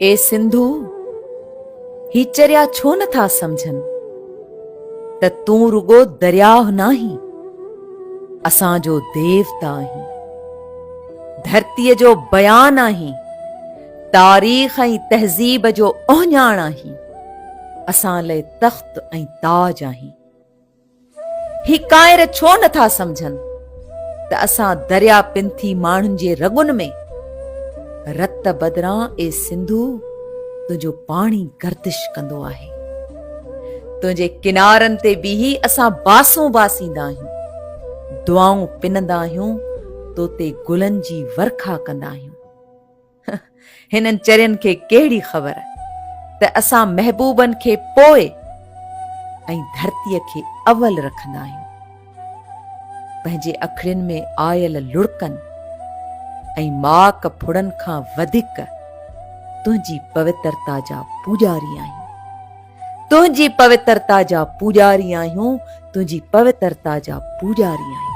اي سنڌو! هي چريا ڇو نه ٿا سمجهن ته تون رڳو درياهه ناهين، اسان جو ديوتا آهين، ڌرتيء جو بيان آهين، تاريخ ۽ تهذيب جو اهڃاڻ آهين، اسان لئه تخت ۽ تاج آهين. هي ڪانئر ڇو نه ٿا سمجهن ته اسان دريا پنٿي ماڻهن جي رڳن ۾ رت بدران اي سنڌو تنهنجو پاڻي گردش ڪندو آهي. تنهنجي ڪنارن تي بيهي اسان باسون باسيندا آهيون، دعائون پنندا آهيون، تو تي گلن جي ورکا ڪندا آهيون. هنن چرين کي ڪهڙي خبر ته اسان محبوبن کي پوء ۽ ڌرتيء کي اول رکندا آهيون. پنهنجي اکڙين ۾ آيل لڙڪن ۽ ماڪ ڦڙن کان وڌيڪ تنهنجي پوترتا جا پوڄاري آهيون. تنهنجي پوترتا جا پوڄاري آهيون، تنهنجي پوترتا جا پوڄاري آهيون.